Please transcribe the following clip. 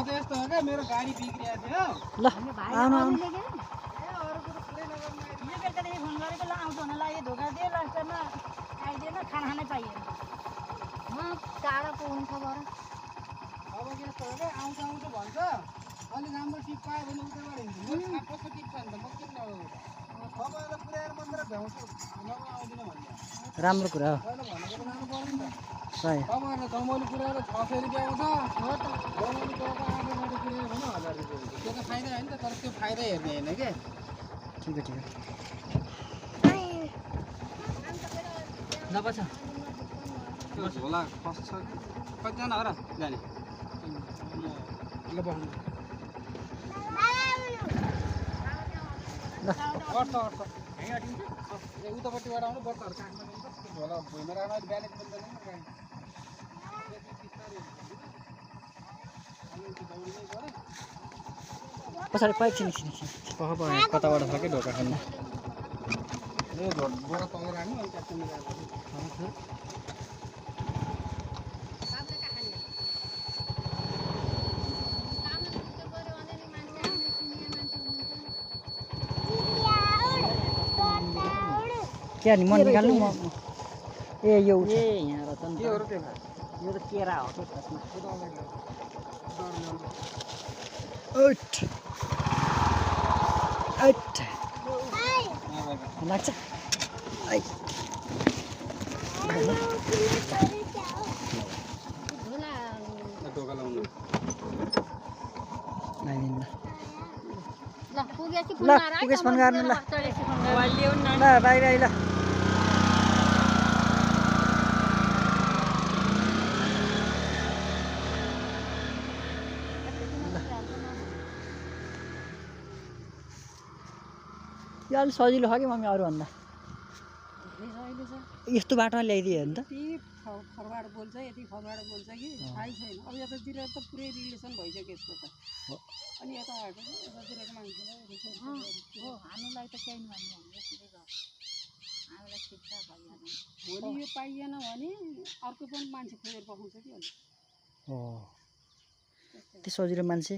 त यस्तो हो क्या मेरो गाडी बिग्रिएको थियो ल आउनु आउनु बेलुकादेखि फोन गरेको ल आउँछ होला लाग्यो धोका दियो लास्टमा आइदिएन खाना खानै पाइएन म टाढा पुग्नु खबर अब के यस्तो हो क्या आउँछ आउँछ भन्छ अलि राम्रो टिप पायो भने उतैबाट हिँड्छु म कस्तो टिप छ नि त म किन नगएको तपाईँलाई पुऱ्याएर मात्र भ्याउँछु नभए आउँदिनँ भन्ने राम्रो कुरा हो पहिला भनेको त लानु पर्यो नि त सही तपाईँहरूलाई दमौली पुऱ्याएर 600 रुपियाँ आउँछ हो त दमौली गएको आगोबाट पुऱ्यायो भने 1000 रुपियाँ हुन्छ त्यो त फाइदा होइन त तर त्यो फाइदा हेर्ने होइन के ठिक है नपछ त्यो झोला फस्छ कतिजना हो र जाने ल बस्नु अर्थ अर्थ उतापट्टिबाट आउनु बत्ताहरू काट्नु झोला भुइँमा राख्नु बिहान पछाडि पाइप छिन् कताबाट छ कि ढोका खानु बोरा तल राख्नु अनि ट्याक्टर मिलाएर के नि मन निकाल्नु म ए यो ए यहाँ रहेछ नि यो त केरा हो कि खासमा ओट ओट लाग्छ आई ढोका लाउनु ल पुगेपछि ल पुगेस फोन गर्नु ल ल बाई बाई ल यो अलिक सजिलो छ कि मम्मी अरूभन्दा यस्तो बाटोमा ल्याइदियो भने त फरवार्ड बोल्छ यति फरवार्ड बोल्छ कि थाहै छैन अब यतातिर त पुरै रिलेसन भइसक्यो यसको त अनि यता यतातिरको मान्छेलाई हो हामीलाई त केही भन्ने हामीलाई ठिक भइहाल्छ भोलि यो पाइएन भने अर्को पनि मान्छे खोजेर पठाउँछ कि हो त्यो सजिलो मान्छे